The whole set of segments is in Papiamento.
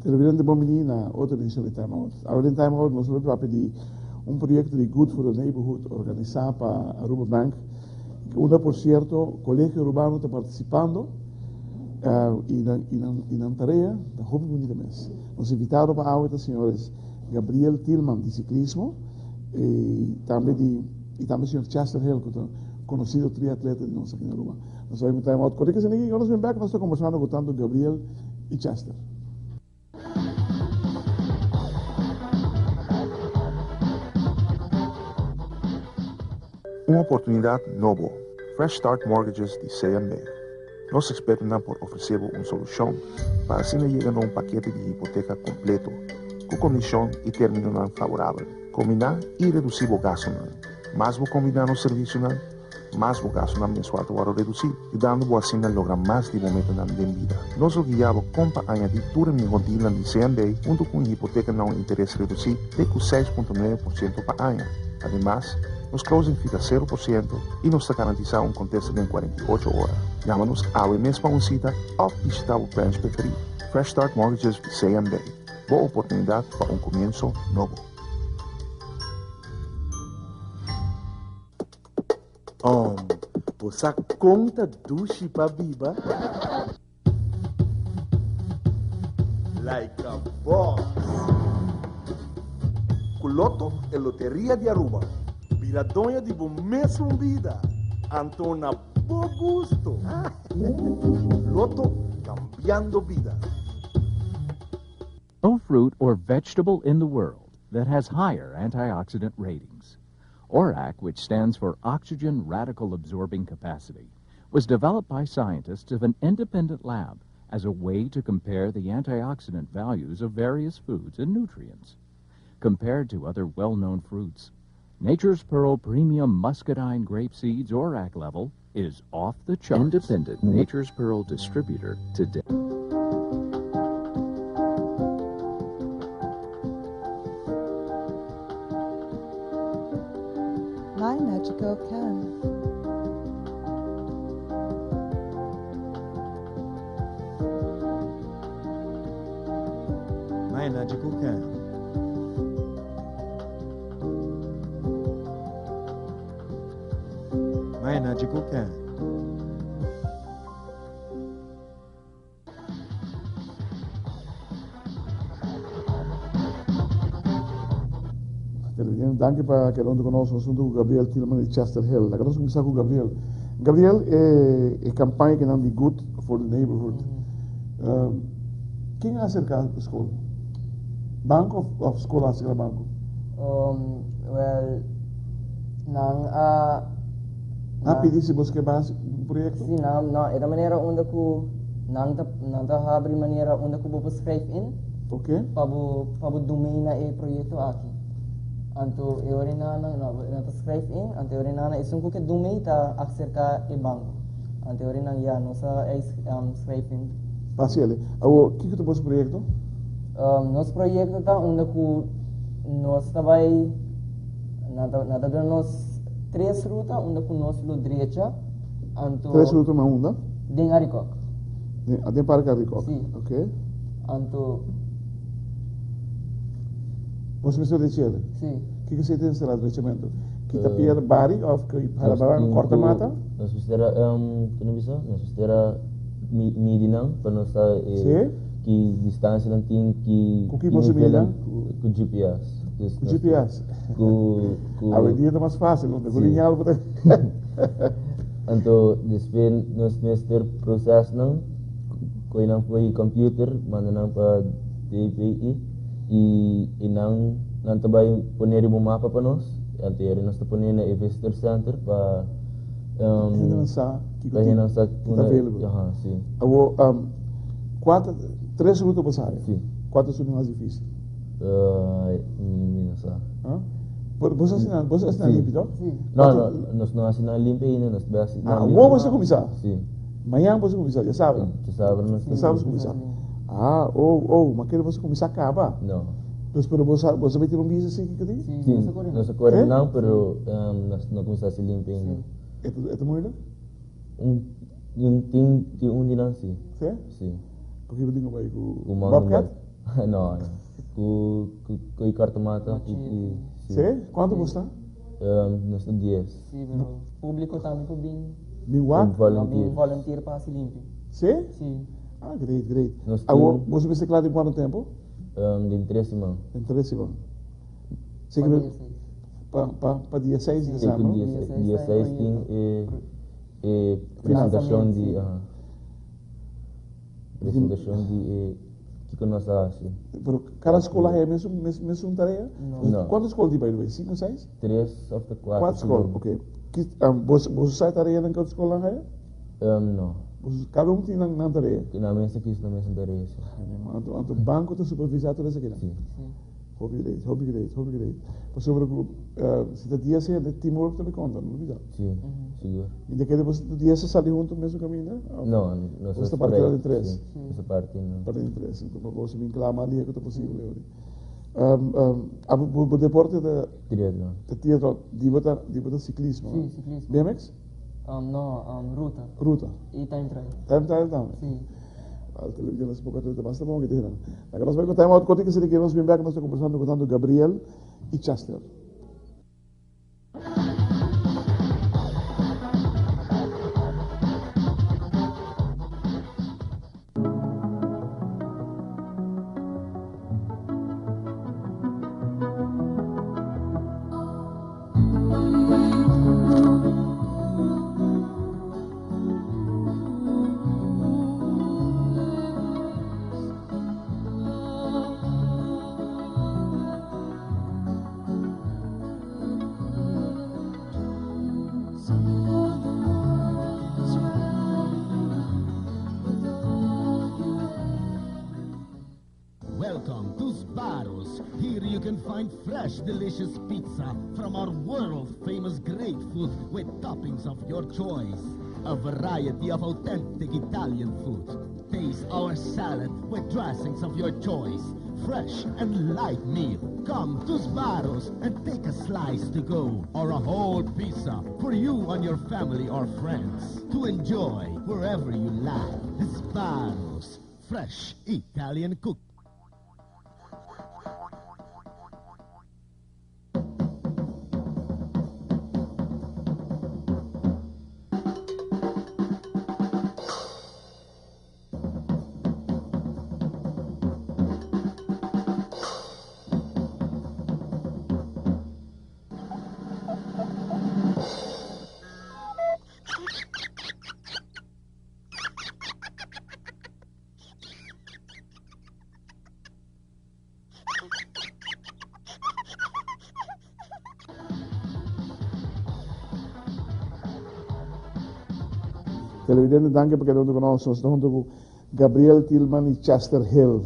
Televidente bon bini na otro edicion di Time Out. Awe den Time Out nos lo papia di un proyecto di Good for the Neighborhood organisa pa Aruba Bank, unda por cierto Colegio Arubano ta participando y nan tarea ta hopi bunita mes. Nos invitado pa awe ta señores Gabriel Thielman di ciclismo y tambe di y tambe señor Chester Hill cu ta conocido triatleta di nos aki na Aruba. Nos a bay un time out cortico esaki y ora nos bin bek nos ta conversando cu tanto Gabriel y Chester. Un oportunidad nobo, Fresh Start Mortgages di CMB. Nos expertonan por ofrece bo un solucion pa asina yega na un pakete di hipoteca completo, cu condicion y terminonan favorabel. Combina y reduci bo gastonan. Mas bo combina nos servicionan, mas bo gastonan mensual ta wòrdu redusí, yudando bo asina logra mas di bo metanan den bida. Nos lo guia bo kon pa añadí tur e mihó dealnan di CNB huntu ku un hipoteka na un interes redusí te ku 6.9% pa aña. Ademas, nos closing fee ta 0% i nos ta garantisá un kontesta den 48 ora. Yama nos awe mes pa un sita òf bishitá bo branch preferí. Fresh Start Mortgages di CNB, bo oportunidat pa un komienso nobo. Om, bo sa kon ta dushi pa biba? Like a boss! Ku Lotto e loteria di Aruba, bira doño di bo mesun bida, anto na bo gusto! Lotto, cambiando bida! No fruit or vegetable in the world that has higher antioxidant ratings. ORAC, which stands for Oxygen Radical Absorbing Capacity, was developed by scientists of an independent lab as a way to compare the antioxidant values of various foods and nutrients. Compared to other well-known fruits, Nature's Pearl Premium Muscadine Grape Seeds ORAC level is off the charts. Independent Nature's Pearl distributor today. My magical can. My magical can. My magical can. Danki pa keda huntu ku nos. Nos huntu ku Gabriel Thielman di Chester Hill. Laga nos kuminsá ku Gabriel. Gabriel, e e kampaña ku nan di Good for the Neighborhood, ken a aserká skol? Banko òf skol a aserká banko? Well, nan a. Nan a pidi si bos ke bas un proyekto? Si, nan, no, e ta manera unda ku nan ta, nan ta habri manera unda ku bo por skrijf in. Ok. Pa bo, pa bo dumei na e proyekto aki. Anto e ora nan, no, nan ta skrijf in, anto e ora nan esun ku ke dumei ta aserká e banko. Anto e ora nan ya, nos a skrijf in. Fásil. Awor, kiko ta boso proyekto? Nos proyekto ta unda ku nos ta bai, nan ta, nan ta duna nos tres ruta unda ku nos lo drecha, anto. Tres ruta na unda? Den Arikok. Den, den Parke Arikok? Si. Ok. Anto. Boso mester drech'el? Si. Kiko esei ta enserá drechamentu? Kita pier bari òf para baran kòrta mata? Nos mester a, kiko nan bisa? Nos mester a midi nan pa nos sa ki distansia nan tin, ki Ku ki boso midi nan? Ku GPS. Ku GPS? Ku, ku. Awendia ta mas fásil, no? Ku liñal bo ta. Anto despues nos mester proses nan, kohe nan for di computer, manda nan pa DPI. I i nan nan ta bai pone riba un mapa pa nos, anto yeri nos ta pone na e visitor center pa Hende nan sa kiko pa tin, hende nan sa ki ta unda available. aha si. Awor kua ta tres ruta bo sa ya? Si. Kua ta esun di mas difisil? Mi no sa. Ha? Bo bo sa asina bo sa asina Si. limpi to? Si. No no nos no hasi nan limpi ainda nos ta bai hasi Ah nan limpi. awor bo sa kuminsá? Si. Mañan boso kuminsá, djasabra? Djasabra nos Djasabra boso kuminsá. Ah, oh, oh, ma kere boso kuminsá kaba? No. Dus pero boso a, boso a mete un bisa así kiko tin? Sí, Sí, nos a kore. nos a kore Eh? nan, pero nos no kuminsá hasi limpia ainda. E ta, e ta moeilijk? Un, un, tin, tin un di nan sí. Sí? Sí. Ku kiko tin ku bai ku Ku mountain bobcat? bike. No, no. Ku, ku, ku e kartomata, ku, ku, sí. Sí? Kuantu boso ta? Nos ta dies. Sí, pero público tambe por bin. Bin wak? Volunteer. Bin volunteer pa hasi limpi. Sí? Sí. Ah, great, great. Nos Awor, tin- boso mester kla den kuantu tempu? Den tres siman. Den tres siman. Sí Pa ke dia seis. Pa, pa, pa dia seis di Sí, desèmber. ku dia, dia seis tin e, e presentashon di, aha. Presentashon di e kiko nos a hasi. Pero kada skol a haya mesun, mesun tarea? No. Kuantu skol tin by the way? Sinku, seis? Tres òf ta kuater. Kuater skol, ok. Ki, boso, boso sa e tareanan ku otro skolnan haya? No. Boso, kada un tin nan, nan tarea? Nan mes a kis nan mesun tarea, si. Anto, anto banko ta supervisá tur esakinan? Si. Hopi great, hopi great, hopi great. Pasobra ku si ta dia asina e teamwork ta bay konta, no lo bisa? Si, sigur. Mi ta kere boso ta dia sa sali huntu mesun kaminda? No, nos Boso ta parti den tres? Si, nos ta parti no. Parti den tres, enton pa boso bin kla mas lihe ku ta posibel. Abo bo deporte ta? Triatlon. Ta triatlon, di bo ta di bo ta siklismo? Si, siklismo. BMX? No, ruta. Ruta. I time trial. Time trial tambe? Si. Al televishon nos poco atleta basta bon ki nan. Laga nos bai ku time out koti ki seri ki nos bin bek nos ta kombersando ku tantu Gabriel i Chester. Welcome to Sbarro's. Here you can find fresh, delicious pizza from our world-famous great food with toppings of your choice. A variety of authentic Italian food. Taste our salad with dressings of your choice. Fresh and light meal. Come to Sbarro's and take a slice to go or a whole pizza for you and your family or friends to enjoy wherever you like. Sbarro's, fresh Italian cook. Televidente, danki pa keda huntu ku nos. Nos ta huntu ku Gabriel Tilman i Chester Hill.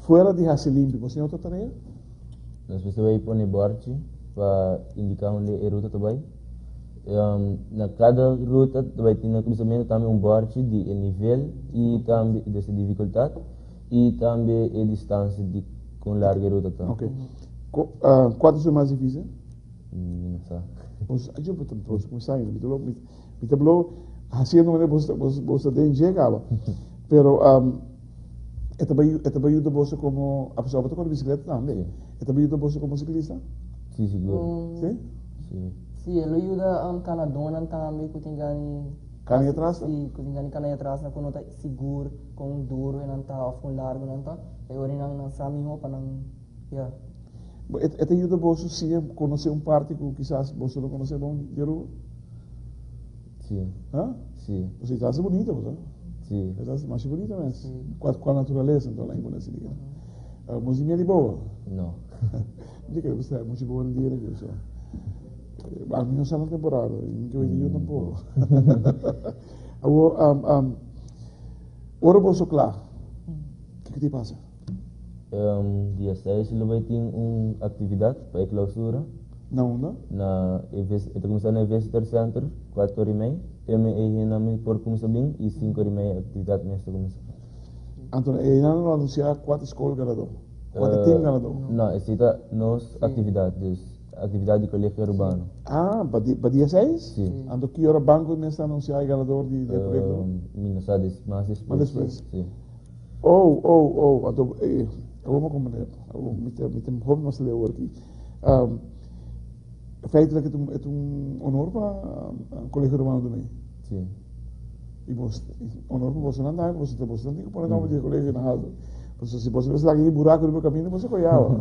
Fuera di hasi limpi, bo tin otro tarea? Nos mester bai pone bòrchi pa indiká unda e ruta ta bai. Na kada ruta ta bai tin na kuminsamentu tambe un bòrchi di e nivel i tambe di e difikultat i tambe e distansia di kon largu e ruta ta. Ok. Kua ta su mas difisil? Mi no sa. Bo sa, yo bo kuminsá ainda. Mi ta lo, mi ta blo hasiendo manera bo bo ta den dje kaba. Pero e ta bai e ta bai yuda boso komo, apesar bo ta kore bisikleta tambe, e ta bai yuda boso komo siklista? Si, sigur. Si? Si. Si, e lo yuda kanadónan tambe ku tin gana Kana atras? Si, ku tin gana kana atras ku no ta sigur kon duru e nan ta òf kon largu nan ta. E ora nan nan sa mihó pa nan, ya. Bo e ta yuda boso siña konosé un parti ku kisas boso no konosé bon di Aruba? Si. Ha? Si. Pasobra e ta hasi bunita bo sa. Si. E ta hasi masha bunita mes. Si. Kua kua naturalesa anto lain pone asina. Bo si mia di boa? No. Mi ta kere bo sa mucha boa na dia aki so. Ami no sa na temporada, mi ke wete yu tampoko. Awor, ora boso kla, kiko ta pasa? Dia seis lo bai tin un aktividat pa e klausura. Na unda? Na e ta kuminsá na e Visitor Center, kuater ora i mei. Teme e hendenan por kuminsá bin i 5:30 aktividat mes ta kuminsá. Anto e nan lo anunsiá kua ta skol ganadó, kua ta tim ganadó? No, esei ta nos aktividat, dus aktividat di Kolegio Arubano. Ah, pa pa dia 6? Si. Anto ki ora banko mes ta anunsiá e ganador di e proyekto? Mi no sa, mas despues. Mas despues? Si. Oh, oh, oh, anto awor mi a komprendé, awor mi ta mi ta hopi mas leu awor aki. Feitelijk e ta un honor pa Colegio Arubano tambe. Si. I bos, honor pa boso nan tambe, boso ta boso nan tin ku pone nomber di e colegio na haltu. Pasobra si boso mester laga e buraku riba kaminda, boso kohe awa.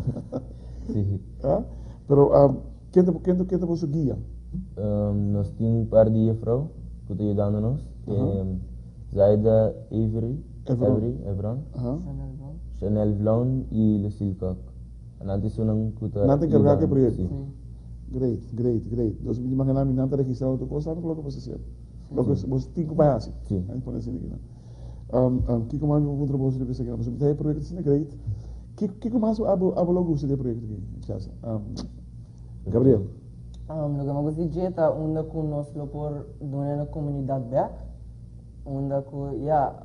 Si. Ah, pero ken ta ken ta ken ta boso guia? Nos tin un par di jefrouw ku ta yudando nos. Zaida Avery, Evron. Avery, Evron. Chanel Vloon i Lucille Kok. Nan ta esunnan ku ta Nan ta enkargá ku e yudando. proyekto. Si. Great, great, great. Dus mi ta imaginá mi nan ta registrá otro kos tambe ku loke boso hasiendo. Loke boso tin ku bai hasi. Si. Nan ta pone asina aki nan. Kiko mas mi por puntra boso riba esaki nan? Pasobra mi ta haña e proyekto asina great. Kiko kiko mas abo abo lo gusta di e proyekto aki, Chelsea? Gabriel. Loke mi a gusta di dje ta unda ku nos lo por duna na komunidat bèk. Unda ku ya,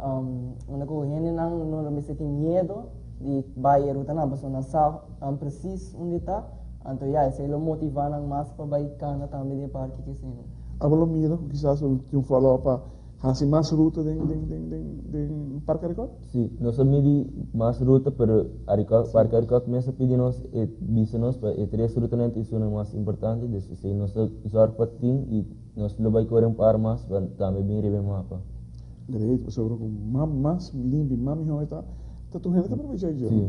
unda ku hendenan no lo mester tin miedo di bai e rutanan pasobra nan sa presis unda e ta, anto ya esei lo motivá nan mas pa bai kana tambe den e parke kesinan. Abo lo mira ku kisas lo tin un follow up pa hasi mas ruta den den den den den Parke Arikok? Si, nos a midi mas ruta pero Arikok, Parke Arikok mes a pidi nos e bisa nos pa e tres rutanan ta esunnan mas importante, dus esei nos ta zorg pa tin i Nos lo bai kore un par mas pa tambe bin riba e mapa. Great, pasobra ku mas limpi, mas mihó e ta, ta tur hende ta aprovecha e dje. Sí.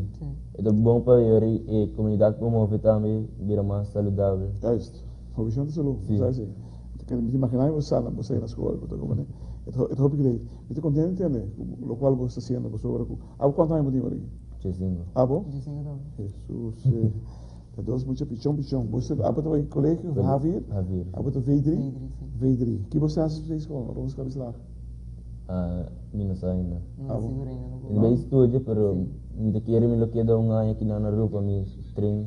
E ta bon pa yori e komunidat por move tambe bira mas saludabel. Juist. Movishon ta salú, Sí. sa esei. Mi ta imaginá mi bo sa nan bo sa na skol, bo ta komprendé. E ta hopi great. Mi ta kontento tende ku lokual bo sta hasiendo pasobra ku, abo kuantu aña bo tin ora aki? 15. Abo? 15 tambe. Hesus. Ta dos mucha pichon pichon. Bo sa abo ta bai colegio Javier? Javier. Abo ta V3? V3, si. V3. Ki bo sa hasi pa school? Ora bo skaba slaag? Ah, mi no sa ainda. No ta sigur ainda no. Mi ta bai studia pero mi ta kere mi lo keda un aña aki na Aruba pa mi train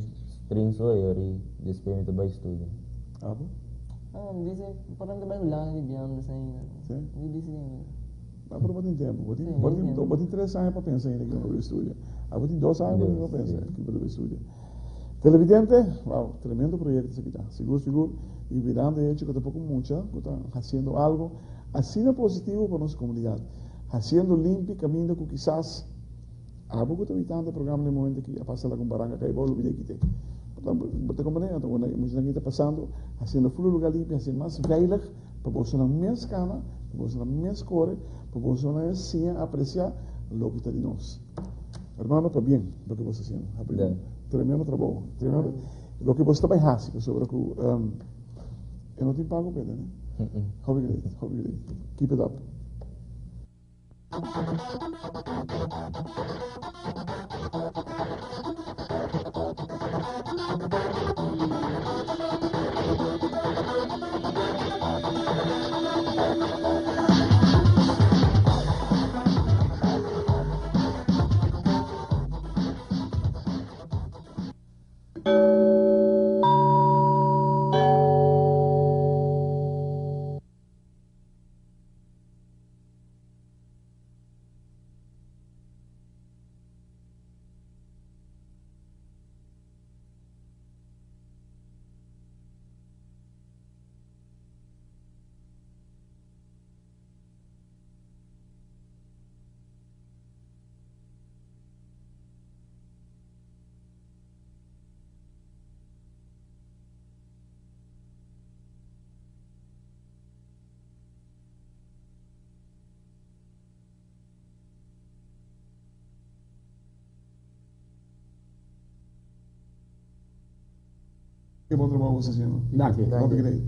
train so y ori despues mi ta bai studia. Abo? Ah, mi dice por nan ta bai Hulanda di biaha mi no sa ainda. Si? Mi dice ainda. Ma pero bo tin tempu, bo tin, bo tin, bo tin 3 aña pa pensa ainda kico bo ta studia. Abo tin 2 aña pa pensa kico bo ta studia. Televidente, wow, tremendo proyecto esaki ta. Sigur, sigur, y mirando e hecho cu ta poco mucha cu ta haciendo algo asina positivo pa nos comunidad. Haciendo limpi caminda cu kisas abo cu ta habitante e programa den momento aki a pasa lagun baranca cay bo lubida kite. Bo ta comprende? Anto muchanan aki ta pasando, haciendo full lugar limpi, haciendo mas veilig. Pa bosonan mes kana, pa bosonan mes kore, pa bosonan siña apresiá loke ta di nos. Hermano, pabien loke bo sta hasiendo. Habri tremendo trabou. Tremendo. Loke bo sta bai hasi pasobra ku e no tin pago p'e, ne? Hopi great, hopi great. Keep it up. Ke bon trabou bo sta haciendo. Danki. Hopi great.